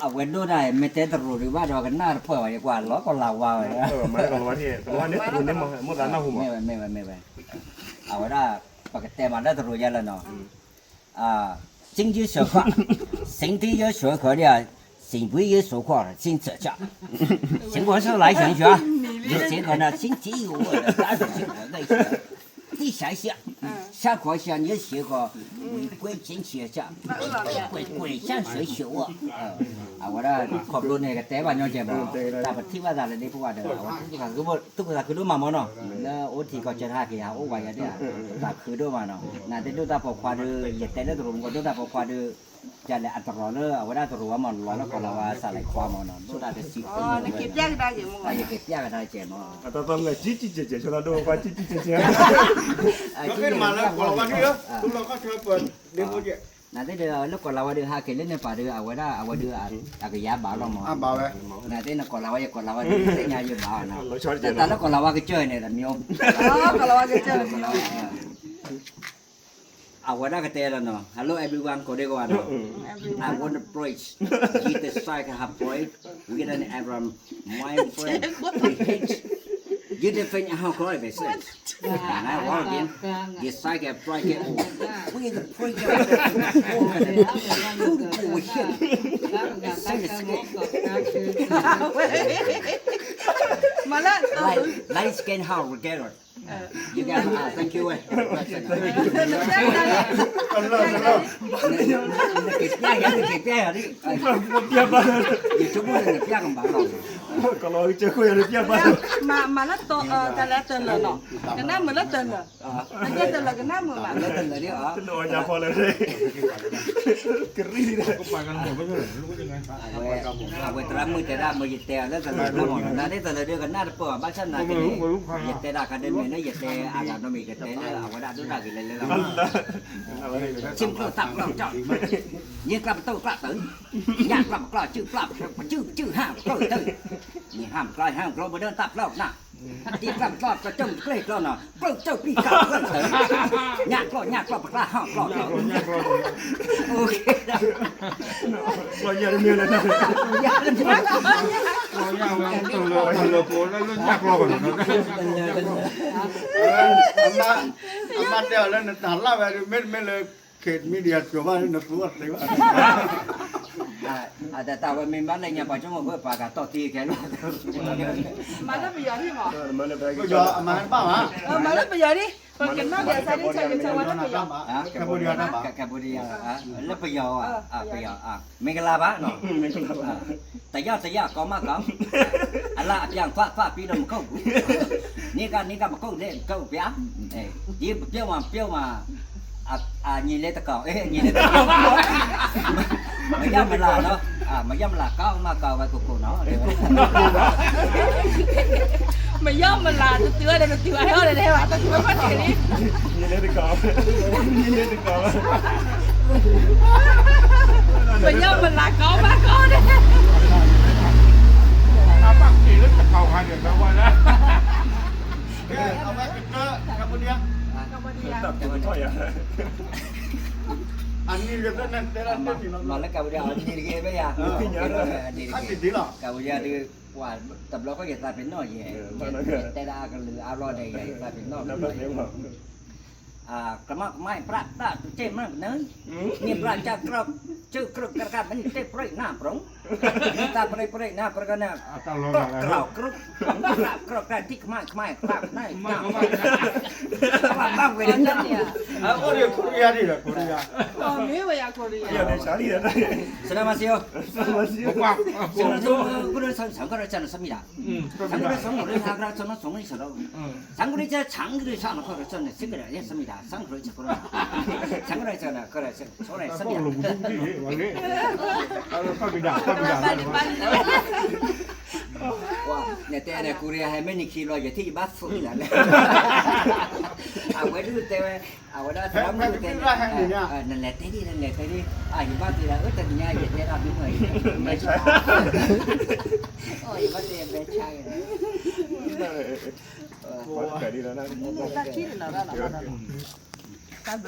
အဝဲဒိၣ်ဒၣ် မ့ၢ်တဲတရူးဒံးဘၣ်ဒီး ကနၣ်တပှဲၤဘၣ် ယကွၢ်လီၤကီၤလၤဝါဝဲ, မ့ၢ်ဝဲ မ့ၢ်ဝဲ မ့ၢ်ဝဲ, အဝဲဒၣ် ပကတဲမးလၢတရူးယဲလၢနီၤ, စ့ယဲစၢၤခီၣ်, စ့တံယဲစၢၤခီၣ်ဒီး, စ့ဘှံယဲစၢၤခီၣ်, စ့စၢၤခီၣ်, စ့ကီးစၢၤလၢယဲစၢၤ, ယဲစ့ၢ်ကီးန့ၣ် စ့စ့ယိၤ, စ့စ့ယိၤ, သ့ၣ်စၢ်စၢ်, စၢ်ခီၣ်စၢ် ယဲစ့ၢ်ကီး, ဝံၤကွဲးစ့စၢၤစၢ်, ကွဲးကွဲးစၢ်စၢ်စၢ်ဝဲ, အဝဲဒၣ်ခီဖျိန့ၣ် ကတဲဘၣ်ညီကဲဘၣ်, တၢ်ပထံၣ်ဘၣ်သးလၢဒ့ဖိဝဲဒီး အဝဲသူၣ်ခုသးခုဒိၣ်မးမးနီၤ, လၢအိၣ်ထံးကီၢ်ကၢထါက့ၤ ဟးအိၣ်ဝဲယဲဒၣ်, သးခုဒိၣ်မးနီၤ, နၤသ့ၣ်ဒိၣ်တၢ်ပိာ်ခွါဒီး ယတဲလၢတရူးမူကီၢ်ဒိၣ်တၢ်ပိာ်ခွါဒီး, ယလဲၤအတရီၤလၢအဝဲဒၣ်တရူးဝဲမး လီၤလၢကီၤလၤဝါစးလဲၤခွါမးနီၤ, ဒိၣ်တၢ်တဆံဃု, ယက့ၤပျၢ်ကဒါက့ၤမး, ယက့ၤပျၢ်ကဒါက့ၤမး, အတၢ်သီမ့ၢ်ကံကံကဲးကဲး ဆိဒိၣ်ပှၤကံကံကဲးကဲး, နၤသ့ၣ်ဒီးလၢကီၤလၤဝါဒီး ဟးက့ၤလၢန့ၣ်ပာ်ဒီး အဝဲဒၣ် အဝဲဒၣ် အကယၤဘၣ်လီၤမး, နၤသ့ၣ်နကီၤလၤဝါ ယကီၤလၤဝါဒီး သ့ၣ်ညါယဘၣ်နီၤ, တၢ်လၢကီၤလၤဝါကစၢၢ်န့ၣ် တမံၤ, ကီၤလၤဝါကစၢၢ် အဝဲဒၣ်ကတဲလီၤနီၤ, Hello everyone ကိးဒံကီးနီၤ, I want to preach, Jesus Christ have prayed, we can Abraham, my friend, we hate, you defend how call it, they say. And I walk in, you say get break it all. We the break it all. Who the bullshit? Say the skin. Like, like skin how we get it. You guys are, thank you, eh. ကလီၤကလီၤ နက့ၤပျၢ်ယၤ နက့ၤပျၢ်ယၤဒ်, ယဆိကမိၣ်နက့ၤပျၢ်ကဘၣ်လီၤ, ကလီၤကစၢၢ်ခိၣ်ယၤ နပျၢ်ဘၣ်လီၤ, မၤလၢတၢ်လၢတၢ်လၢာ်လီၤ, ကနၣ်မုာ်လၢတၢ်လၢာ်, တၢ်လၢာ်လီၤ, တၢ်လၢာ်ဒ်အီၤ, တၢ်လၢာ်လီၤ, ကရံၣ်ဒ် အဝဲသရၣ်မုၣ်တဲဒၣ် မ့ၢ်ယတဲအီၤလၢတၢ်လၢာ်လီၤမးနီၤ, နၤန့ၣ်တၢ်လၢာ်ဒ်ကနၣ်တပၢၢ်ဘၣ်, ဘၣ်ဆၣ်နာ်က့န့ၣ် ယတဲဒၣ်ခါဒ်မ့ၢ်လၢယတဲအဂၤနီတမံၤ ယတဲလၢအဝဲဒၣ်ဒိၣ်တၢ်ဂ့ၤလဲၣ်လဲၣ်လီၤ, ဆ့ၣ်ကျိၣ်သၣ်ပျီၢ်ကၠီၣ်, ယ့ၢ်ကျီၢ်ပတိၢ်ကျီၢ်တုၤ, ညၣ်ကျီၢ်ပကျီၢ်စုၣ်ပျီၢ်, ပစုၣ်ပစုၣ်ဟၣ်ပကျီၢ်တုၤ, ယဟၣ်ပကျီၢ်ဟၣ်ပကျီၢ်ပဒၢတၢ်ပျီၢ်နၤ, ဟးတ့ကျီၢ်ပကျီၢ်ပကၠိၣ်ပကျ့ၣ်ကျီၢ်နီၤ ကျိၣ်ကၠိၣ်ပံၣ်ကၢ်ကျိၣ်တၢ်, ညၣ်ကျီၢ်ညၣ်ကျီၢ်ပကျါဟီၣ်ကျီၢ်ကျီၢ်, အမါတဲအီၤလၢနတၢ်လၢ်ဝဲ မ့တမ့ၢ်လၢ K media ကၠိဘၣ်လၢနသူအသ့ဘၣ်, အတၢ်ဝဲမ့ၢ်ဘၣ်လၢညါပှၤကၠိမ့ၢ်ဘၣ်ပှၤကတီၢ်သံကဲလီၤ, မၤလၢပယီၤဒ်မး, ပယီၤအမၤတဘၣ်ဘၣ်, မၤလၢပယီၤဒ်, ပကနၣ်ဒီးသးဒ်ဆၢကဆၢဝဲလၢပယီၤ, Cambodia လၢပယီၤ, ပယီၤ, မ့ၢ်ကလါဘၣ်, တယီၢ်တယီၢ်ကီမးကီ, အလၢအပျၢ်ကွၢ်ကွၢ်ပံၤလၢမကိၣ်ပူၤ, န့ၢ်ကၢ်န့ၢ်ကၢ်မကိၣ်လဲၣ်မကိၣ်ပျၢ်, ဒ်ပပျိမးပျိမး, အညံၤလၢတကီၢ်, ညံၤလၢတကီၢ်, မယီၢ်မလၤလီၤ, မယီၢ်မလၤကီမးကီဝဲကိၢ်ကိၢ်နီၤ, မယီၢ်မလၤတတုၤဝဲဒီးတတုၤဝဲဒီးဝဲတတုၤဝဲဘၣ်န့ၣ်လံ, ညံၤလၢတကီၢ်, ညံၤလၢတကီၢ်, မယီၢ်မလၤကီဘၣ်ကီန့ၣ်, အဘၣ်က့ၤလၢတကီၢ်ခါန့ၣ် ဘၣ်ဝဲဒၣ်, အဝဲကတၢၢ် Cambodia, တၢ်ပူၤထီၣ်ယၤ အနံၤကတၢၢ်န့ၣ်တဲဒၣ်တၢ်န့ၣ်လီၤ, မၤလၢကၤပူၤဒံး အနံၤတက့ၢ်ဘၣ်ယၤ, အနံၤတက့ၢ်လီၤ, ကၤပူၤဒံးဒုး ပှၤတဘျီဃီယသးပ့ၤနီၣ်ယဲ, တဲဒၣ်အကလုာ်အါဘျီဒီး ယသးပ့ၤနီၣ်, ကမၣ်ကမၣ်ပြၣ်ပြၣ်တက့ၢ်မးကနၢ, န့ၣ်ပြၣ်ကၢ်ကြၢး ကၢ်ကြၢးကရၢကရၢ မ့ၢ်န့ၣ်တဲပြိၣ်နၢ်ပြိၣ်, န့ၣ်တၢ်ပြိၣ်ပြိၣ်နၢ်ပြိၣ်ကနၢ, ကြၢးကြၢး ကြၢးကြၢး ဒ်ကမၣ်ကမၣ် ကြၢးကမၣ် ကြၢး ဘၣ်ဝဲဒၣ်, အိၣ်ဒီး Korea န့ၣ်လီၤ Korea, မ့ၢ်ဝဲယၤ Korea, စနမၤစၢၤ, စနမၤစၢၤ, ကရၢ ဆၢကရၢ ဆၢနဆၢမံၤဒၣ်, ဆၢကရၢ ဆၢကရၢ ဆၢနဆၢမံၤဒၣ်, ဆၢကရၢ ဆၢကရၢ ဆၢကရၢ ဆၢကရၢ ဆၢမံၤဒၣ်, ဆၢကရၢ ဆၢကရၢ ဆၢကရၢ ဆၢမံၤဒၣ်, နတဲန့ၣ် Korea ဟဲမ့ၢ်နံၤခံလီၤ ယထံၣ်ယဘၣ်သူၣ်လၢ်လဲၣ်, အဝဲဒုးတဲဝဲ, အဝဲဒၣ်သရၣ်မုၣ်တဲ, နလဲၤတဲဒ် နလဲၤတဲဒ်, ယဘၣ်တဲဒၣ် အၢ တနံၤညါ ယတဲဒၣ်မ့ၢ်မ့ၢ်, ယဘၣ်တဲမဲာ်ဆါဂ့ၤ, တၢ်ဘျုး